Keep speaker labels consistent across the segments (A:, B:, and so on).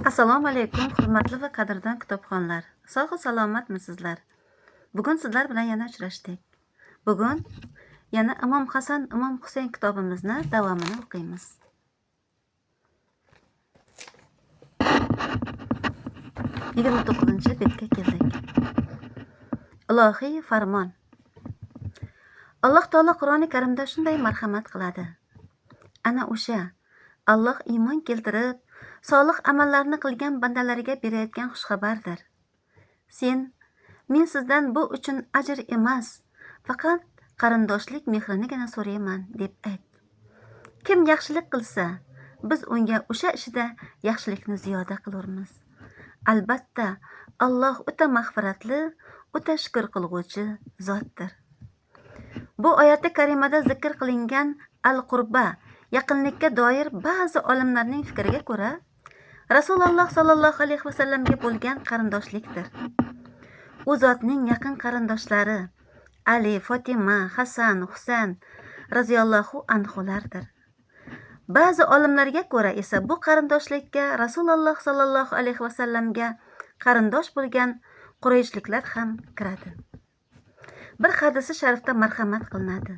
A: Assalomu alaykum, hurmatli va qadrdon kitobxonlar. Sog' salomatmisizlar? Bugun sizlar bilan yana uchrashdik. Bugun yana Imom Hasan, Imom Husayn kitobimizni davomini o'qiymiz. 29-betga keldik. Ilohiy farmon. Alloh taolo Qur'oni Karimda shunday marhamat qiladi. Ana o'sha Alloh iymon keltirib, solih amallarni qilgan bandalariga berayotgan xushxabardir. Sen, men sizdan bu uchun ajr emas, faqat qarindoshlik mehrinigina so'rayman, deb ayt. Kim yaxshilik qilsa, biz unga o'sha ishida yaxshilikni ziyoda qilurmiz. Albatta, Alloh o'ta mag'firatli, o'ta shukr qilg'uvchi zotdir. Bu oyati karimada zikr qilingan al-qurba yaqinlikka doir ba'zi olimlarning fikriga ko'ra, Rasululloh sollallohu alayhi vasallamga bo'lgan qarindoshlikdir. U zotning yaqin qarindoshlari Ali, Fotima, Hasan, Husan roziyallohu anhulardir. Ba'zi olimlarga ko'ra esa bu qarindoshlikka Rasululloh sollallohu alayhi vasallamga qarindosh bo'lgan Qurayshliklar ham kiradi. Bir hadisi sharifda marhamat qilinadi.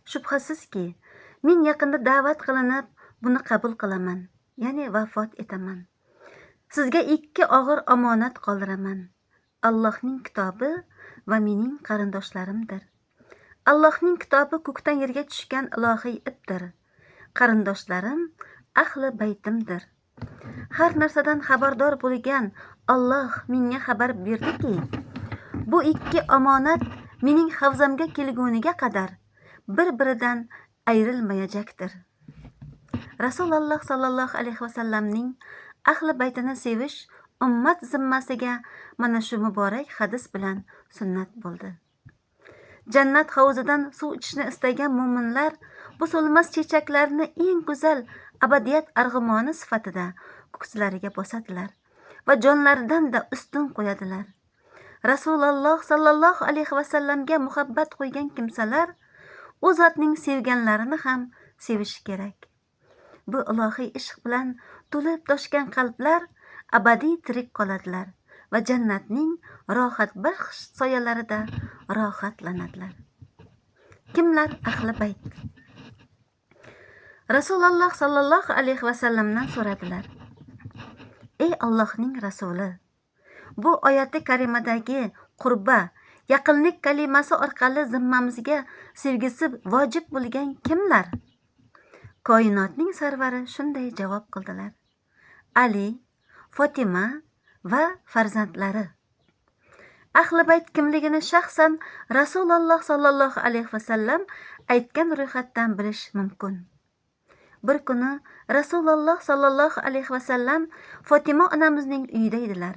A: Shubhasizki, men yaqinda da'vat qilinib, buni qabul qilaman, ya'ni vafot etaman. Sizga ikki og'ir omonat qoldiraman. Allohning kitobi va mening qarindoshlarimdir. Allohning kitobi ko'kdan yerga tushgan ilohiy ipdir. Qarindoshlarim ahli baytimdir. Har narsadan xabardor bo'lgan Alloh menga xabar berdiki, bu ikki omonat mening havzamga kelguniga qadar bir-biridan ayrilmayajakdir. Rasululloh sollallohu alayhi vasallamning ahli baytini sevish ummat zimmasiga mana shu muborak hadis bilan sunnat bo'ldi. Jannat hovuzidan suv ichishni istagan mo'minlar bu so'lmas chechaklarni eng go'zal abadiyat arg'umoni sifatida ko'kslariga bosadilar va jonlaridan-da ustun qo'yadilar. Rasululloh sollallohu alayhi vasallamga muhabbat qo'ygan kimsalar u zotning sevganlarini ham sevishi kerak. Bu ilohiy ishq bilan to'lib toshgan qalblar abadiy tirik qoladilar va jannatning rohatbaxsh soyalarida rohatlanadilar. Kimlar ahli bayt? Rasululloh sollallohu alayhi vasallamdan so'radilar. Ey Allohning rasuli, bu oyati karimadagi qurba, yaqinlik kalimasi orqali zimmamizga sevgisi vojib bo'lgan kimlar? Koinotning sarvari shunday javob qildilar. Ali, Fotima va farzandlari. Ahli bayt kimligini shaxsan Rasululloh sollallohu alayhi vasallam aytgan ro'yxatdan bilish mumkin. Bir kuni Rasululloh sollallohu alayhi vasallam Fotima onamizning uyida edilar.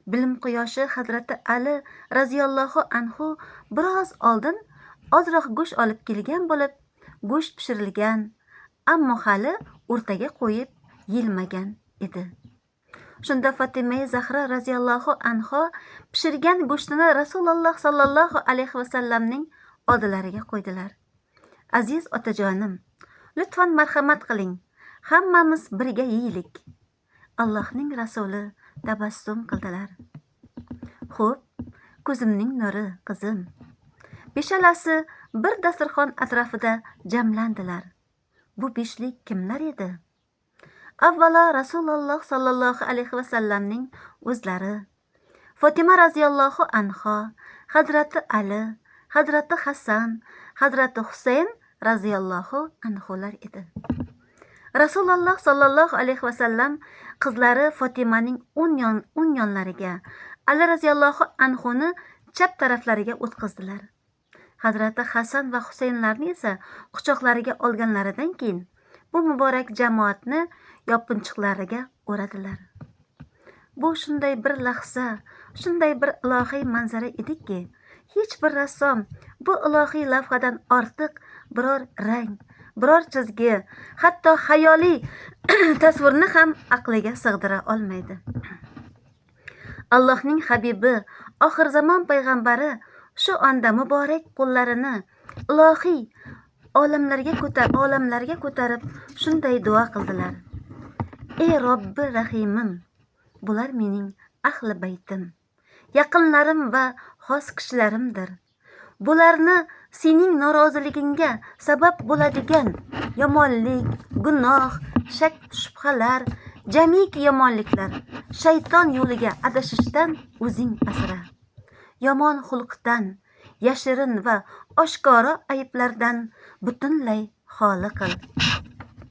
A: Bilim quyoshi Hazrati Ali roziyallohu anhu biroz oldin ozroq go'sht olib kelgan bo'lib, go'sht pishirilgan, ammo hali o'rtaga qo'yib yeyilmagan edi. Shunda Fatima Zahra roziyallohu anho pishirgan go'shtini Rasululloh sollallohu alayhi vasallamning oldilariga qo'ydilar. Aziz otajonim, lutfan marhamat qiling, hammamiz birga yeylik. Allohning rasuli tabassum qildilar. Xo'p, ko'zimning nuri, qizim. Beshalasi bir dasturxon atrofida jamlandilar. Bu beshlik kimlar edi? Avvalo Rasululloh sollallohu alayhi vasallamning o'zlari, Fotima roziyallohu anho, Hazrati Ali, Hazrati Hasan, Hazrati Husayn roziyallohu anhular edi. Rasululloh sollallohu alayhi vasallam qizlari Fotimaning o'ng yonlariga, Ali roziyallohu anhuni chap taraflariga o'tqizdilar. Hazrati Hasan va Husaynlarni esa quchoqlariga olganlaridan keyin bu muborak jamoatni yopinchiqlariga o'radilar. Bu shunday bir lahza, shunday bir ilohiy manzara ediki, hech bir rassom bu ilohiy lavhadan ortiq biror rang, biror chizgi, hatto xayoliy tasvirni ham aqliga sig'dira olmaydi. Allohning habibi, oxir zamon payg'ambari shu onda muborak qo'llarini ilohiy olamlarga ko'tarib shunday duo qildilar. Ey Robbi Rahimim, bular mening ahli baytim, yaqinlarim va xos kishilarimdir. Bularni sening noroziligingga sabab bo'ladigan yomonlik, gunoh, shak shubhalar, jamiki yomonliklar, shayton yo'liga adashishdan o'zing asra. Yomon xulqdan, yashirin va oshkora ayblardan butunlay xoli qil.